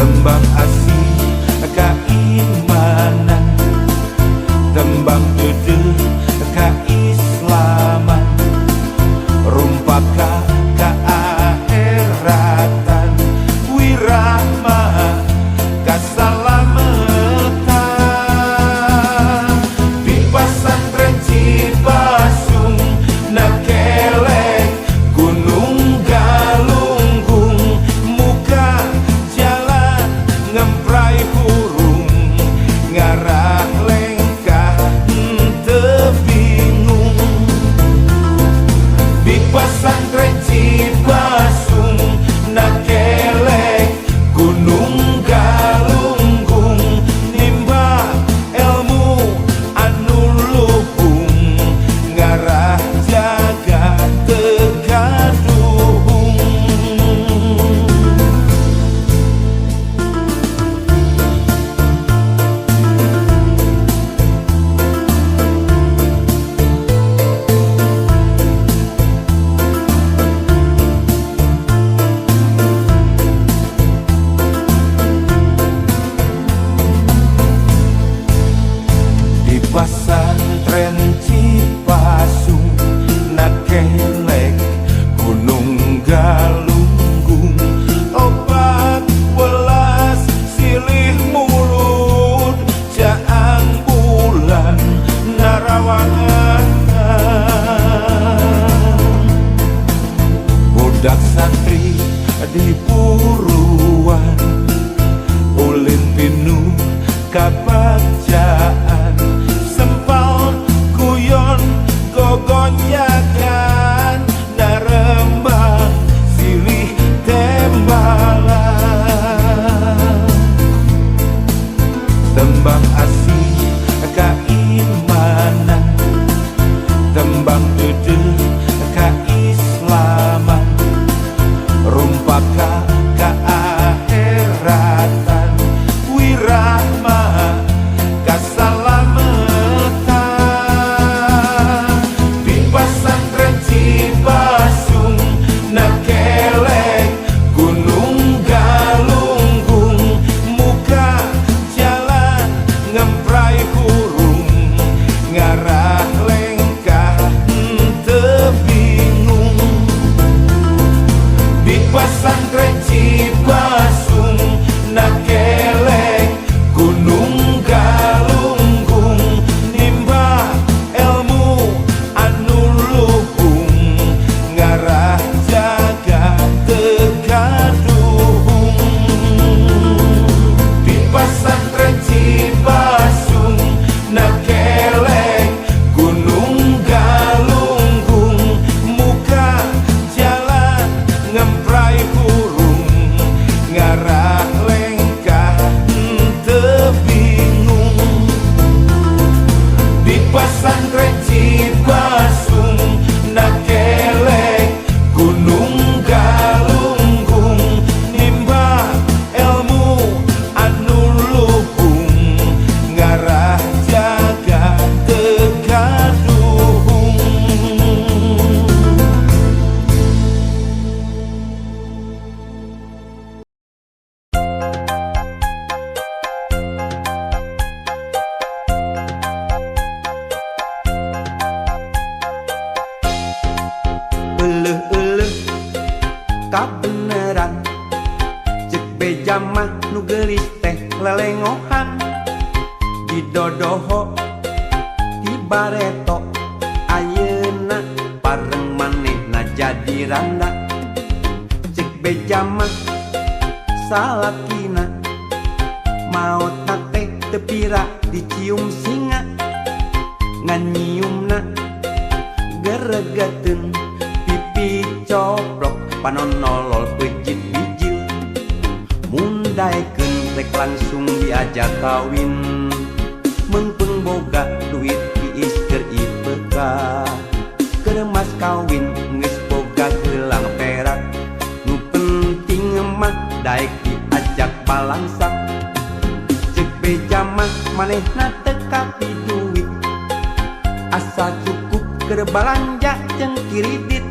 Tembang asih keimanan, tembang deudeuh keislaman, rumpaka kaakheratan, wirahma kasalamatan. Di Pasantren Cipasung nakelek Gunung Galunggung, muka jalan ngemprai hurung, ngarah lengkah henteu bingung. Di Pasantren Cipasung nakelek Gunung Galunggung, nimba ilmu anu luhung, ngarah jagat teu kaduhung. Di Pasantren Cipasung nakelek Gunung Galunggung, 14 silih mulud caang bulan narawangan. Budak santri di buruan, ulin pinuh kabagjaan, sempal guyon gogonyakan, narembang silih tembalan. Tembang asih keimanan, tembang deudeuh keislaman, rumpaka kaakheratan, wirahma kasalamatan. Di Pasantren Cipasung nakelek Gunung Galunggung, muka jalan ngemprai hurung, ngarah lengkah henteu bingung. Di Pasantren Cipasung nakelek Gunung Galunggung, nimba ilmu anu luhung, ngarah jagat teu kaduhung. Di Pasantren Cipasung nakelek Gunung Galunggung, muka jalan ngemprai hurung, ngarah lengkah henteu bingung. Di Pasantren Cipasung nakelek Gunung Galunggung, nimba ilmu anu luhung, ngarah jagat teu kaduhung. Euleuh-euleuh kabeneran, cek beja mah nu geulis teh lelengohan, didodoho ti bareto, ayeuna pareng manehna jadi randa. Cek beja mah salakina maot teh teu pira dicium singa, ngan nyiumna geregeteun, pipi coplok, panon nolol, peuncit bijil. Mun daekeun rek langsung diajak kawin, meungpeung boga duit tiis keur IPK. Keur mas kawin geus boga gelang perak, nu penting mah daek diajak balangsak. Cek beja mah manehna teu kapi duit, asa cukup keur balanja jeung kiridit.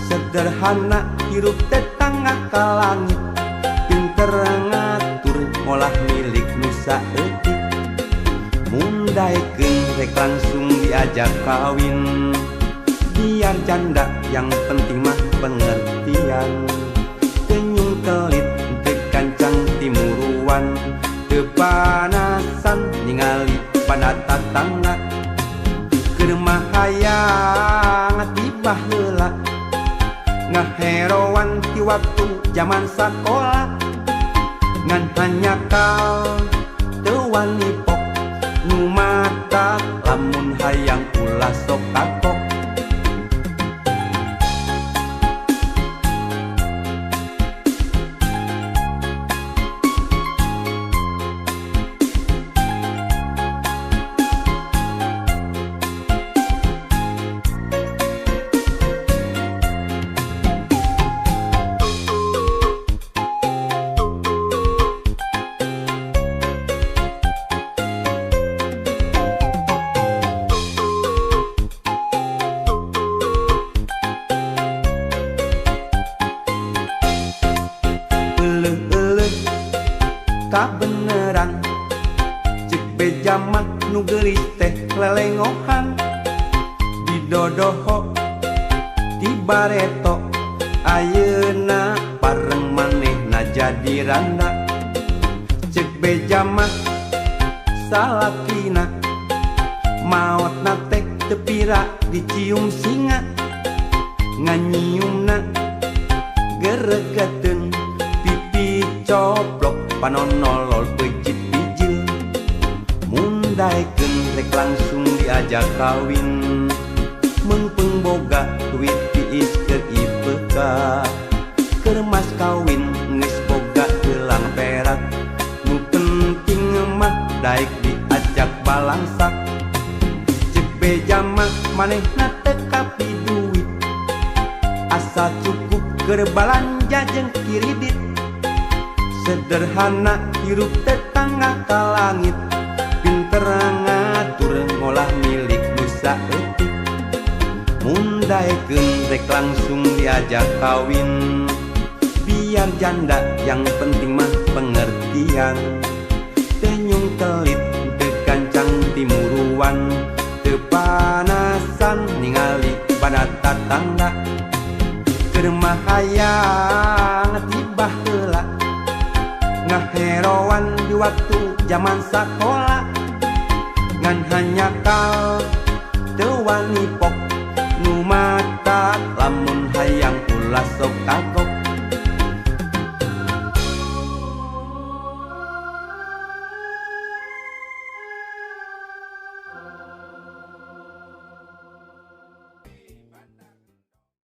Sederhana hirup tetangga ka langit, pinter. daekeun rek langsung diajak kawin. Biar janda yang penting mah pengertian. Kenyung kelit teu kancang timuruan, teu panasan ningali pada tatangga. Keur mah hayang tibah heula, ngaheroan ti waktu zaman sakola. Ngan hanyakal teu wani pok, nu mata lamun hayang ulah sok kapok. Euleuh-euleuh kabeneran, cek beja mah nu geulis teh lelengohan. Didodoho ti bareto, ayeuna pareng manehna jadi randa. Cek beja mah salakina, maotna teh teu pira dicium singa. Nganyiumna geregeteun, pipi coplok panon nolol peucit bijil. Mun daekeun rek langsung diajak kawin, meungpeung boga duit tiis keur IPK. Keur mas kawin geus boga gelang perak, nu penting mah daek diajak balangsak. Cek beja mah manehna teu kapi duit, asal cukup keur balanja jeung kiridit. Sederhana hirup tetangga ka langit, pinter ngatur ngolah milik nu saeutik. Mun daekeun rek langsung diajak kawin, biar janda yang penting mah pengertian. Teu nyung kelit teu gancang timuruan, teu panasan ningali pada tatangga. Keur mah hayang tibah heula, ngaheroan di waktu zaman sakola. Ngan hanyakal teu wani pok, nu mata lamun hayang ulah sok